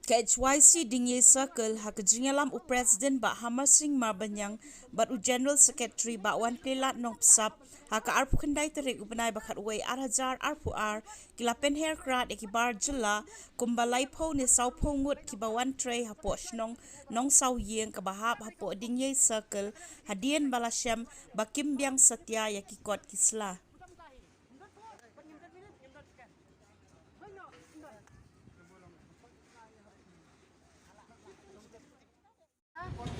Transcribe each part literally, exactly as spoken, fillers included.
Ka H Y C Dingye Circle, ha ka jingïalam u President Bah Hamar Singh Marbaniang bad u General Secretary Bah Wanpleilad Nongpsap, ha ka arphew khyndai tarik u bnai ba khatwei ar hajar arphew ar, ki la pynher krad ïa ki bar jylla kumba laiphew ne sawphew ngut kiba wan trei hapoh shnong Nongsawïing kaba hap hapoh Dingye Circle, hadien ba la shem ba kim biang satia ïa ki kot ki sla.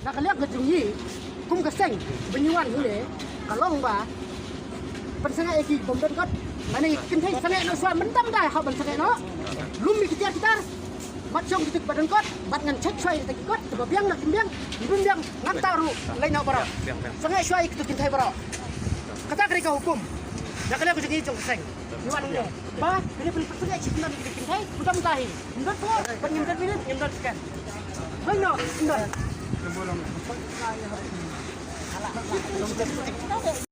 Na ka liang ka jong ngi kum ka seng ba ngi wan hangne ka long ba pynsangeh ïa ki bym don kot. Lane ki kynthei sangeh noh shuwa mynta mynta hap ban sangeh noh. Lum ïa ki tiar ki tar. Mat shong kitu kiba don kot bad ngan check shuwa ïa kita ki kot kiba biang ne kim biang. Kim biang ngan ta ruh leit noh baroh. Sangeh shuwa ïa kitu ki kynthei baroh. Kata ka dei ka hukum. Na ka liang ka jong ngi jong ka seng. Ngi wan hangne ba kane pyn-, pynsangeh shi kyndon ïa kita ki kynthei. Mynta mynta hi. Ngim don kot bad ngim don minit, ngim don second. Hoi noh, ngim don.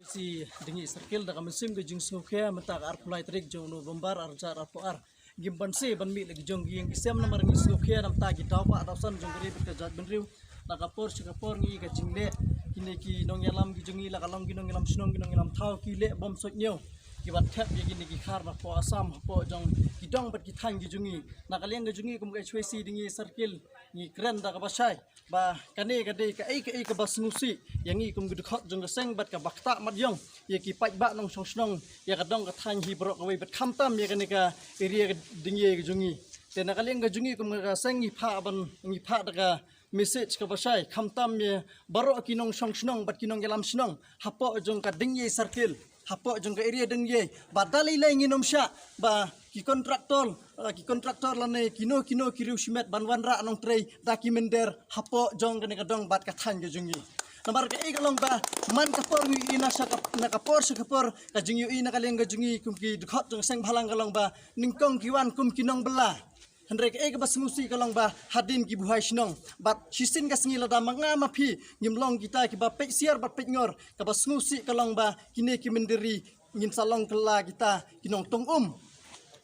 Si Dingye Circle da ka mynsiem ka jingsngewkhia mynta ka arphew lai tarik jong u November ar hajar arphew ar. Ngim banse ban mih la ki jong ki ïing ki sem namar ngi sngewkhia namar ki daw ba daw san jong ka ri bad ka jaitbynriew. Na ka por sha ka por ngi ka jingleh kine ki nongïalam ki jong ngi la ka long ki nongïalam shnong ki nongïalam thaw ki leh bym sot ñiew. Ki ban thep ïa kine ki khar na poh Assam hapoh jong ki dong bad ki thaiñ ki jong ngi. Na ka liang ka jong ngi kum ka H Y C Dingye Circle ngi kren da kaba shai ba kane ka dei kaei kaei kaba sngewsih ïa ngi kum ki dkhot jong ka seng bad kaba ktah mat ïong ïa ki paidbah nongshong shnong ïa ka dong ka thaiñ hi baroh kawei bad khamtam ïa kane ka area ka Dingye ka jong ngi. Te na ka liang ka jong ngi kum ka seng ngi phah ban ngi phah da ka message kaba shai khamtam ïa baroh ki nongshong shnong bad ki nongïalam shnong hapoh jong ka Dingye Circle, hapoh jong ka area Dingye, ba da lei lei ngin ym shah ba ki contractor, eh, ki contractor lane kino kino ki riew shimet ban wanrah nongtrei da ki mynder hapoh jong kane ka dong bad ka thaiñ ka jong ngi. Namar kaei ka long ba man ka por ngi ïohi na sha ka, na ka por sha ka por ka jingïohi na ka liang ka jong ngi kum ki dkhot jong ka seng bhalang ka long ba nyngkong ki wan kum ki nongbylla. Hynrei kaei kaba sngewsih ka long ba hadien ki buhai shnong bad shisien ka sngi lada ma nga ma phi ngim long kita kiba peit siar bad peit ngor, kaba sngewsih ka long ba kine ki mynder ri ngin sa long kylla kita ki nongtong um.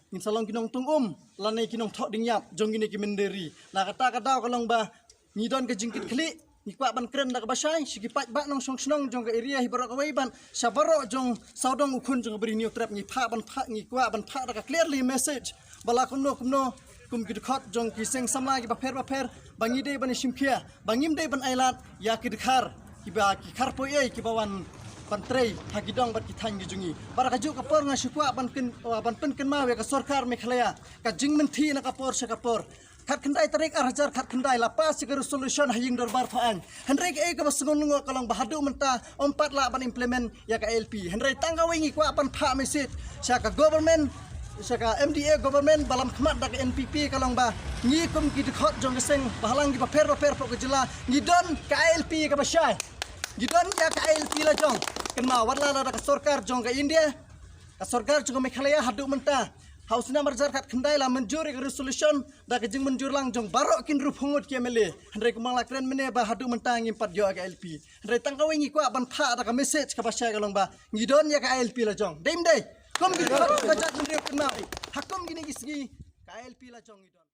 Ngin sa long ki nongtong um lane ki nongthoh dingïap jong kine ki mynder ri. Na kata ka daw ka long ba ngi don ka jingkitkhlieh, ngi kwah ban kren da kaba shai sha ki paidbah nongshong shnong jong ka area hi baroh kawei bad sha baroh jong sawdong u khun jong ka Bri Hynñiewtrep. Ngi phah ban phah, ngi kwah ban phah da ka clearly message ba la kumno kumno kum ki dkhot jong ki seng samla kiba pher ba pher ba ngi dei ban ïashim khia, ba ngim dei ban ailad ïa ki dkhar kiba ki khar poi ei kiba wan ban trei ha ki dong bad ki thaiñ ki jong ngi. Bad ha kajuh ka por nga shu kwah ban kyn, ban pynkynmaw ïa ka sorkar Meghalaya ka jingmynthi na ka por sha ka por. Khatkhyndai tarik ar hajar khatkhyndai la pass ïa ka resolution ha ïing dorbar thaiñ. Hynrei kaei kaba sngewlyngngoh ka long ba haduh mynta ym pat lah ban implement ïa ka I L P. Hynrei tang kawei ngi kwah ban phah message sha ka government, sha ka M D A government ba lam khmat da ka N P P ka long ba ngi kum ki dkhot jong ka seng bhalang kiba pher ba pher hapoh ka jylla ngi don ka I L P kaba shai. Ngi don ïa ka I L P la jong. Kynmaw wat la da ka sorkar jong ka India, ka sorkar jong ka Meghalaya haduh mynta ha u snem ar hajar khatkhyndai la mynjur ïa ka resolution da ka jingmynjur lang jong baroh ki hynriewphew ngut ki M L A. Hynrei kumba la kren mynne ba haduh mynta ngim pat ïoh ïa ka I L P. Hynrei tang kawei ngi kwah ban phah da ka message kaba shai ka long ba ngi don ïa ka I L P la jong. Dei ym dei? Kum ki dkhot ka jaitbynriew kynmaw. Ha kum kine ki sngi ka I L P la jong ngi don.